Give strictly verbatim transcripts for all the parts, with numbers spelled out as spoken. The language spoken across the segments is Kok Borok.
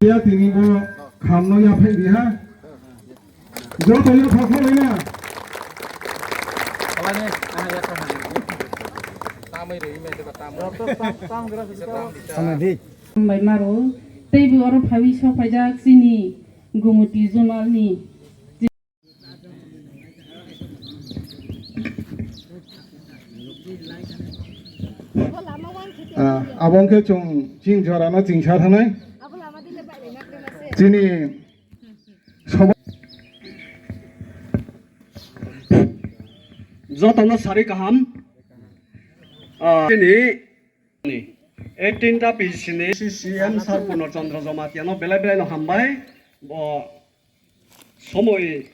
Ya, tini bo khamno yaphai di ha. Joto ya phakha lai na. Tamai rwi me de ba tam. Tam di. Bai maro tei bo oro phawi sok phaijak chini Gumuti Zonal ni. Ah, abo wngkhe chwng chini jorano chingsa thangnai. Chini soba-, jotono sari kaham. Ah, chini eighteen ta P C ni C M Sir Purno Chandra Jamatia no belai belai no hambai. Bo somoi,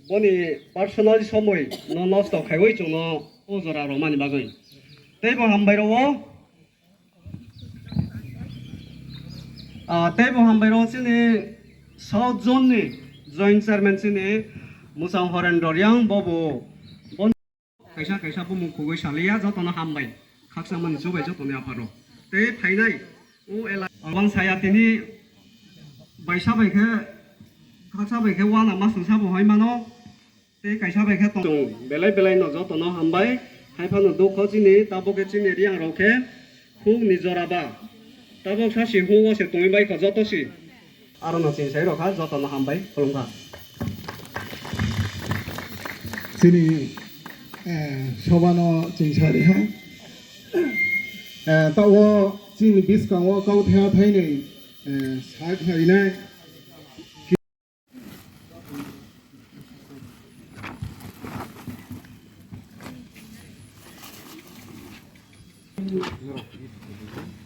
boni personal somoi no nosto khaiwi chwngno o jora romani bagwi. Tei bo hambai rwo, ah, tei bo hambai rwo chini South Zone ni Joint Chairman chini Mwchang Horendra Riang bobo. Kaisa kaisa bumung khugwi saliya, jotono hambai. Khaksa mani chubai jotoni apharo. Tei phainai o ela abang saya tini baisa bai khe, khaksa bai khe wana masung sabo hai mano. Tei kaisa bai khe tong belai belai no jotono hambai. Hai phano dukho chini, tabuk khe chini Riang rok khe huk ni jora ba. Tabuk sa si huk o se tongwi bai kho joto si. Aro no chini sai rok kha, joto no hambai khulum kha. Chini, eh, soba no chini sai ri ha. Eh, ta o chini biskang o kau thaya thai nei, eh, sai thai nai.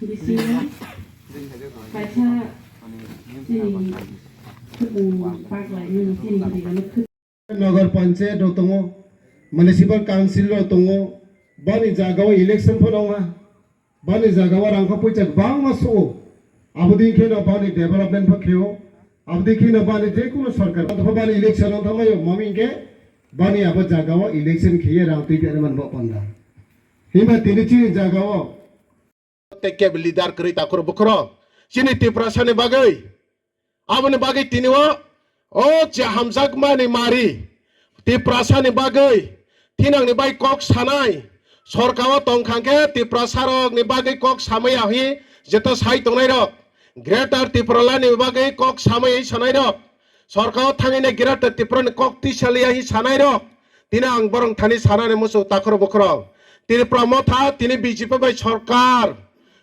Bisingo kaisa chini khwtwng paklaimani chini bwrwino khwtwng. Nagar Panchayat rok tongo, Municipal Council rok tongo, bani jaga o election phano wngha. Bani jaga o rang kha poicha kwbangma sugo. Aboni kheno bani development pha kheo. Aboni kheno bani je kuno sarkar. Bani election o thamai o mami hinkhe bani abo jaga o election khiye rang twi piyani man bo panda. Himba tini chini jaga o. Tei kebo leader kwrwi takhro bukhro. Chini Tiprasa ni bagwi. Aboni bagwi tini o, o je hamjakmani mari, Tiprasani bagwi thinangni bai kok sanai, sorkaro tongkha khe Tiprasarokni bagwi kok samaya hi jeto sai tongnairok, Greater Tipralandni bagwi kok samaya hi sanairok, sorkaro thangwini Greater Tiprani kok tisaliya hi sanairok, tini ang borok thani sanani muchung takhro bukhro. Tipra Motha tini B J P bai sorkar,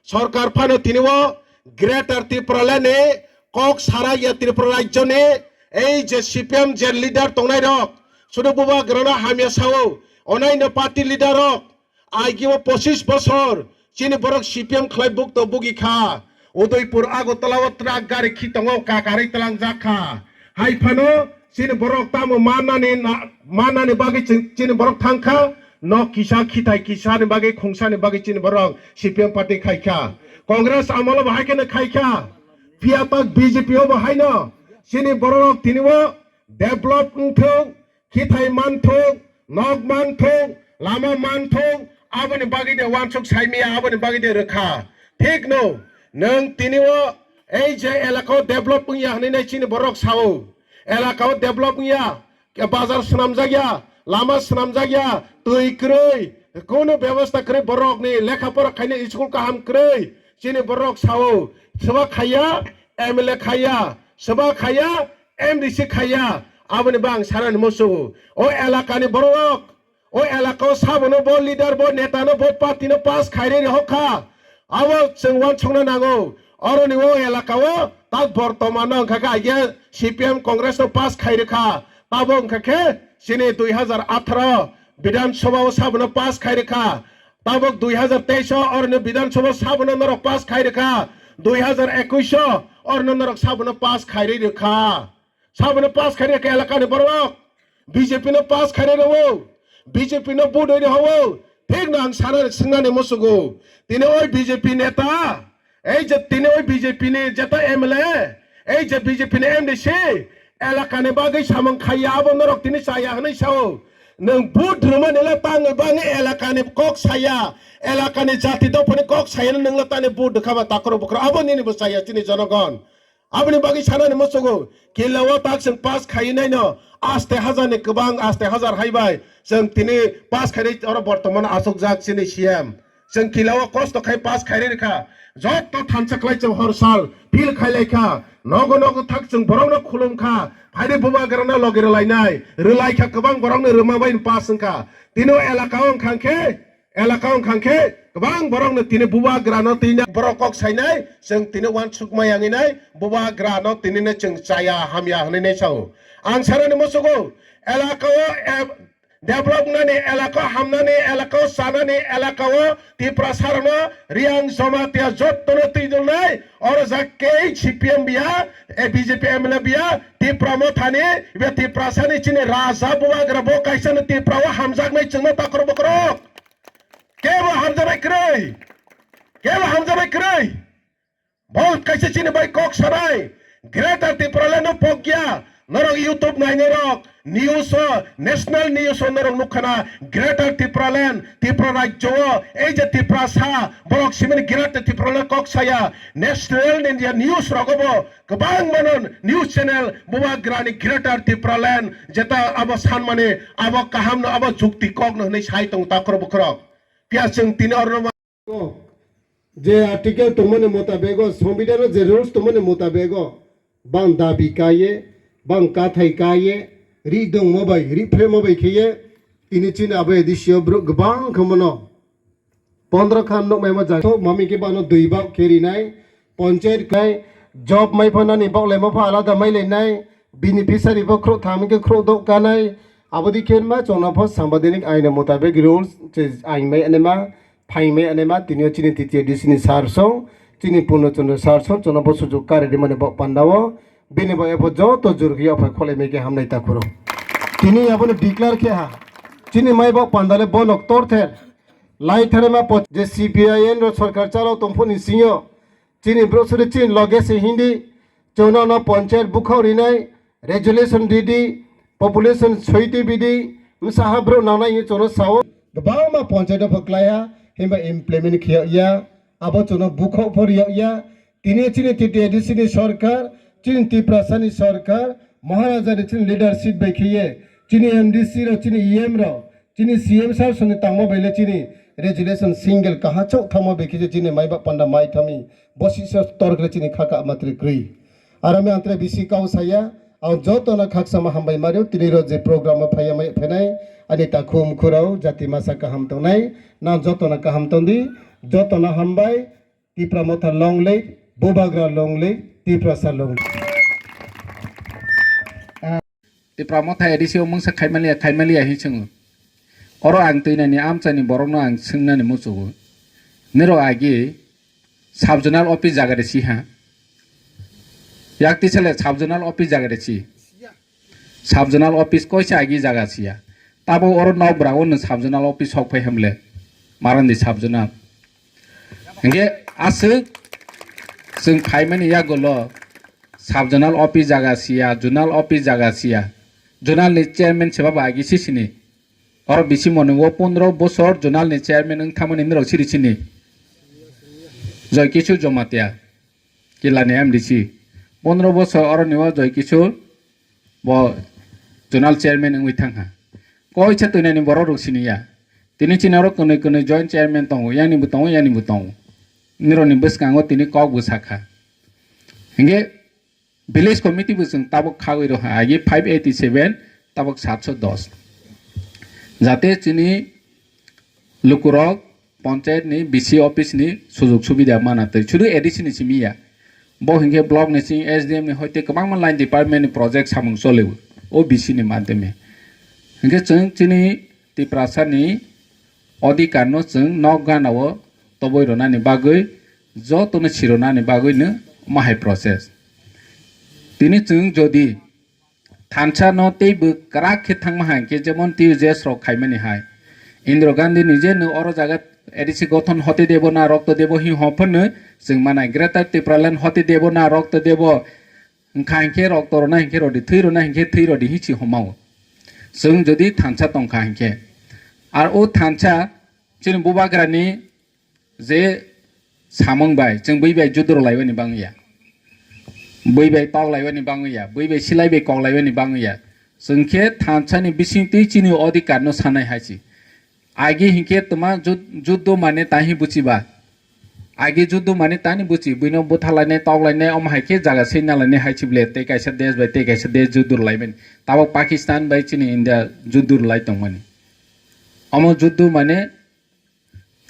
sorkar phano tini o Greater Tipralandni kok sara ya Tripura rajyoni ei je C P M je leader tongnai rok, sudu bubagrano hamya sao, onaino party leader rok, aigio pochis bosor chini borok C P M khlai bukto bugi kha, Udaipur Agartala o truck gari khi tongo kakarwi tlangjak kha, hai phano chini borok tamo manani na-, manani bagwi chini borok thang kha, nok kisa khithai kisani bagwi khungsani bagwi chini borok C P M party khai kha, Congress amolo bo hai kheno khai kha. Phiya tak B J P o bo haino chini borok tini o develop wngthok, khithai manthok, nok manthok, lama manthok, aboni bagwi de wansuk saimiya, aboni bagwi de rwkha. Thik no, nwng tini o ei je elaka o develop wngya hwnwi nai chini borok sao. Elaka o develop wngya, bazar swnamjakya, lama swnamjakya, twi kwrwi, kono bebostha kwrwi borokni lekha pora khaina school kaham kwrwi, chini borok sao, swba khaiya, M L A khaiya, swba khaiya, M D C khaiya, aboni bo ang sanani muchungo. O elakani borok, o elaka o sabono bo leader, bo neta no, bo party no pass khairwi rihokha. Abo chwng wansukna nango. Oroni o elaka o tak bortoman no wngkha khe aige C P M Congress no pass khairikha. Tabo wngkha khe chini dui hazar atharo Bidhan Sabha o sabono pass khairikha. Tabuk dui hazar teis o oroni Bidhan Sabha sabono norok pass khairikha. Dui hazar ekush o oroni norok sabono pass khairikha. Sabono pass khairikha elakani borok. B J P no pass khairwi rwo. B J P no vote rwo. Thik no ang sana swngnani muchungo. Tini oi B J P neta. Ei je tini oi B J P ni jeta M L A. Ei je B J P ni M D C. Elakani bagwi samung khaiya abo norok tini chaya hwnwi sao. Nwng vote rwmani le tangwi bangwi elakani kok saya, elakani jati dophani kok saya nwng le tani vote rwkha ba takhro bukhro abo nini bo chaya chini jonogon. Aboni bagwi sanani muchungo, kila o tak chwng pass khaiwi naino, aste hajar ni kwbang, aste hajar hai bai chwng tini pass khainai oro bortoman achukjak chini C M. Chwng kila o kosto khai pass khairi rwkha. Jotto thansa khlai chwng hor sal feel khai lai kha. Nogo nogo thak chwng borokno khulum kha. Phaidi bubagrano logi rwlainai. Rwlai kha kwbang borokno rwma bai pass wng kha. Tini o elaka o wng kha khe, elaka o wng kha khe kwbang borokno tini bubagrano tini borok kok sainai. Chwng tini uansuk ma yanginai bubagrano tini no chwng chaya hamya hwnwi nai sao. Ang sanani muchungo elaka o, em, develop wngnani elaka, hamnani elaka, chanani elaka o Tiprasa rokno Riang Jamatia jottono twi dulnai, oro jak kei C P M biya, eh, B J P M L A biya, Tipra Mothani, ibe Tiprasani chini raja bubagra bo kaisano Tipra o hamjaknai chwngno takhro bokhorok. Kebo hamjaknai kwrwi, kebo hamjaknai kwrwi. Bo kaisa chini bai kok sanai, Greater Tipraland no pokya, norok YouTube nainai rok, news o, national news o norok nukha na, Greater Tipraland, Tipra rajyo o, ei je Tiprasa, borok simini Greater Tipraland kok saya, national India news rogo bo, kwbang mano news channel, bubagrani Greater Tipraland, jeta abo sanmani, abo kaham no, abo jukti kok no hwnwi sai tong takhro bokhorok. Phiya chwng tini oro no Kok, je article tongmani motabego, Songbidan o je rules tongmani motabego, bang dabi kaiye, bang kathai kaiye, ri dongmo bai, ri phremo bai kheye, tini chini abo A D C o borok kwbang khe mano. Pondro khan nukmaima jai, mami khe bano dui bak khe rinai, ponchayat khai, job mai phanani bak laima pha alada mai lainai, beneficiary bo khro thami khe khro dok kanai, abodi khe ma chongna pho sambadinik aina motabek rules, je ain mai anema, phaimai anema, tini o chini titi A D C ni sir song, chini Purno Chandra sir song, chwngno bo sujuk kari rimani bo panda o, bini bo epho joto jurgi o phai kholai mai khe hamnai takhuro. Tini abono declare khe ha, chini mai bo panda le bo nok tor ther, lai thare ma po je C P I M rok sarkar chalo tongphoni singyo, chini bro suri chini loge se hindi, chwngno no ponchayat bukhao rinai, resolution ridi, population soiti bidi, msaha bro nanai hinwi chwngno sao. Kwbangma ponchayat o pho klaiha, himba implement khiya ya, abo chwngno bukhao pho riya ya. Tini chini T T A D C ni sorkar, chini Tiprasa ni sorkar, Maharaja ni chini leadership bai khiye, chini M D C rok, chini E M rok, chini C M sir soni tangma bai le chini resolution single kaha chok thangma bai khiye chini mai ba panda mai thami, bosi sa tor khle chini khaka matri krwi. Aro me antre bisi kau saya, ang joto no khaksa ma hambai mario, tini ro je program o phaya mai phenai, ani takhum khurao, jati masa kaham tongnai, nang joto no kaham tongdi, joto no hambai, Tipra Motha long live, Bubagra long live, Tiprasa long live. Tipra Motha A D C o mungsa khaimaliya, khaimaliya hin swngo. Oro ang twinani amchaini borokno ang swngnani muchugo. Nirok agi sub-zonal office jaga de si ha. Yak tisale sub-zonal office jaga de si. Sub-zonal office koisa agi jaga siya. Tabo oro nokbra o no sub-zonal office sok phai hamle. Marandi sub-zonal. Hingke aswk chwng phaimani yagulo sub-zonal office jaga siya, zonal office jaga siya. Zonal ni chairman seba ba agi sisini. Oro bisi moni o pondro bosor zonal ni chairman wng thamani nirok siri sini. Joy Kishore Jamatia. Kila ni M D C. Pondro bosor oro ni o Joy Kishore bo zonal chairman wngwi thangkha. Koisa twinani borok rok siniya. Tini chini oro kwnwi kwnwi joint chairman tongo, yani bo tongo, yani bo tongo. Nirok ni bwskango tini kok bo sakha. Hingke village committee bo chwng tabok khagwi rokha, agi five eighty seven, tabok satso dos. Jate chini lukurok ponchayat ni B C office ni sujug subida mana twi, sudu A D C ni simi ya. Bo hinkhe block ni sing S D M ni hoite kwbangma line department ni project samung choli o B C ni madhyame. Hinkhe chwng chini Tiprasa ni odhikar no chwng nok gana o toboi rwnani bagwi, jotono sironani bagwino omo hai process. Tini chwng jodi thansa no tei bwkrak khe thangma hai khe, jemon T U J S rok khaimani hai. Indra Gandhi ni je no oro jaga A D C gothon hote debo na rokto debo hi hophono chwng manai, Greater Tipraland hote debo na rokto debo, wngkha hinkhe rokto rwna hinkhe rodi, thwi rwna hinkhe thwi rodi hi si homao. Chwng jodi thansa tongkha hinkhe, ar o thansa chini bubagrani je samung bai chwng bui bai judur laibani bangya, bui bai tok laibani bangya, bui bai silai bai kok laibani bangya, chwng khe thansani bisingtwi chini odhikar no sanai hai se. Agi hinkhe tuma jud-, juddo mane tahi buchiba. Agi juddo mane tani buchi, buino butha lainai, tok lainai, omo hai khe jaga se na lainai hai chible, tei kaisa desh bai tei kaisa desh juddo laimani. Tabok Pakistan bai chini India juddo lai tongmani. Omo juddo mane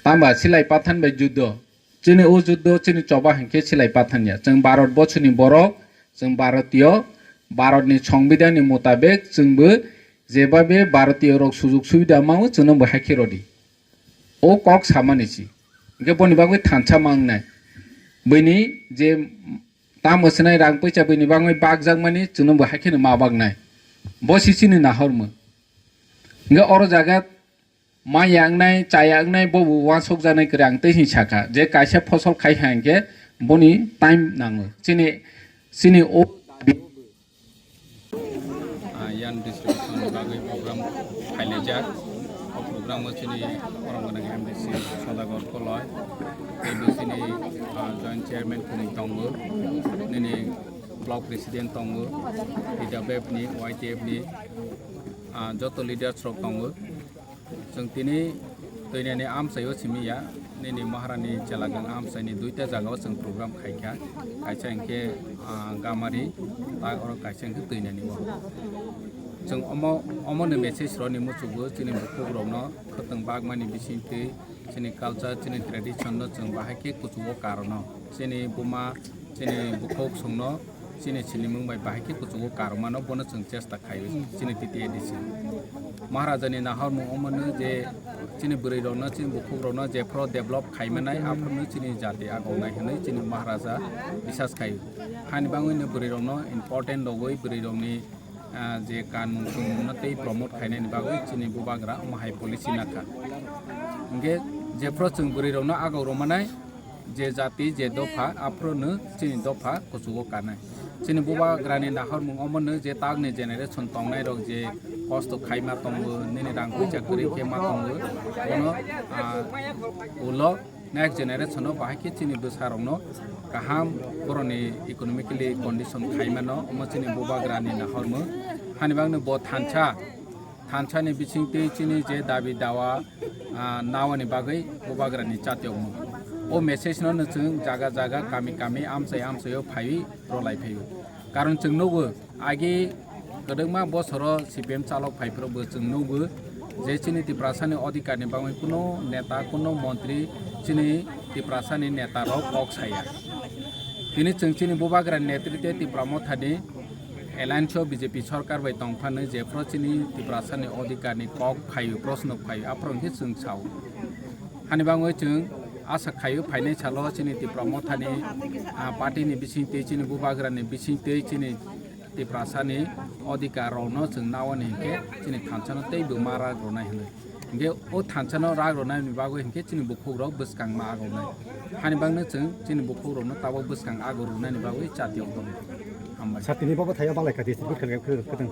tamba silai pathan bai juddo. Chini o juddo chini choba hinkhe silai pathan ya. Chwng Bharat bochoni borok, chwng Bharatiyo, Bharatni songbidhanni mutabek chwngbo jebabe Bharatiyo rok sujug subida mao chwngno bo hai khe rodi. O kok samani si. Hinkhe boni bagwi thansa mangnai. Bini je tamo swnai rang puisa bini bagwi bakjakmani chwngno bo hai kheno ma baknai. Bo si chini nahormung. Hinkhe oro jaga ma yangnai, cha yangnai, bo bo uansuk jaknai kwrwi ang tei hin sakha. Je kaisa phosol khai ha hinkhe boni time nango. Chini, chini o Ah, yan distribution ni bagwi program khailaijak. O program o chini borom gwnang M D C Sodagar Koloi, tei bo chini, ah, joint chairman kwnwi tongo, nini block president tongo, T W F ni, Y T F ni, ah, joto leaders rok tongo. Chwng tini twinani amchaio simi ya, nini Maharani Chelagang amchaini duita jagao chwng program khaikha, kaisa hinkhe, ah, Gamari, tai oro kaisa hinkhe twinani o. Chwng omo, omoni message roni muchungo chini bukhukrokno khwtwng bagmani bisingtwi, chini culture, chini tradition no chwng bahai khe kuchugo karono, chini buma, chini bukhuk songno chini sinimung bai bahai khe kuchugo karomano bono chwng chesta khaio chini T T A D C. Maharajani nahormung omono je chini bwrwi rokno, chini bukhuk rokno jephru develop khaimanai, aphruno chini jati agonai hwnwi chini Maharaja bisas khaio. Hani bangwino bwrwi rokno important rogwi bwrwi rokni, ah, je kanmung chumungno tei promote khainani bagwi chini bubagra omo hai policy nakha. Hinkhe jephru chwng bwrwi rokno agok rwmanai, je jati, je dopha, aphruno chini dopha kuchugo kanai. Chini bubagrani nahormung omono je takni generation tongnai rok je kosto khaima tongo, nini rang puisa kwrwi khe ma tongo, bono, ah, ulo next generation o bahai khe chini bwsa rokno kaham borokni economically condition khaimano, omo chini bubagrani nahormung. Hani bagwi bo thansa, thansani bisingtwi chini je dabi dawa, ah, nawani bagwi bubagrani chatiyokmung. O message no no chwng jaga jaga, kami kami, amchai amchaio phaiwi rwlai phaio. Karon chwng nugo, agi kwdwkma bosoro C P M chalok phaiphuru bo chwng nugo je chini Tiprasani odhikarni bagwi kuno neta, kuno montri chini Tiprasani neta rok kok saya. Tini chwng chini bubagrani netritwe Tipra Mothani alliance o B J P sorkar bai tongphano jephru chini Tiprasani odhikarni kok phaio, proshno phaio, aphuru hinkhe chwng sao. Hani bagwi chwng asa khaio phainai salo chini Tipra Mothani, ah, party ni bisingtwi, chini bubagrani bisingtwi, chini Tiprasani odhikar rokno chwng nawani hinkhe chini thansano teibo ma rak rwnai hwnwi. Hinkhe o thansano rak rwnaini bagwi hinkhe chini bukhukrok bwskang ma agonai. Hani bagwi chwng chini bukhukrokno tabuk bwskang agor rwnaini bagwi chatiyok tongo. Hambai. Satini bobo thaio balai kha district kwthang.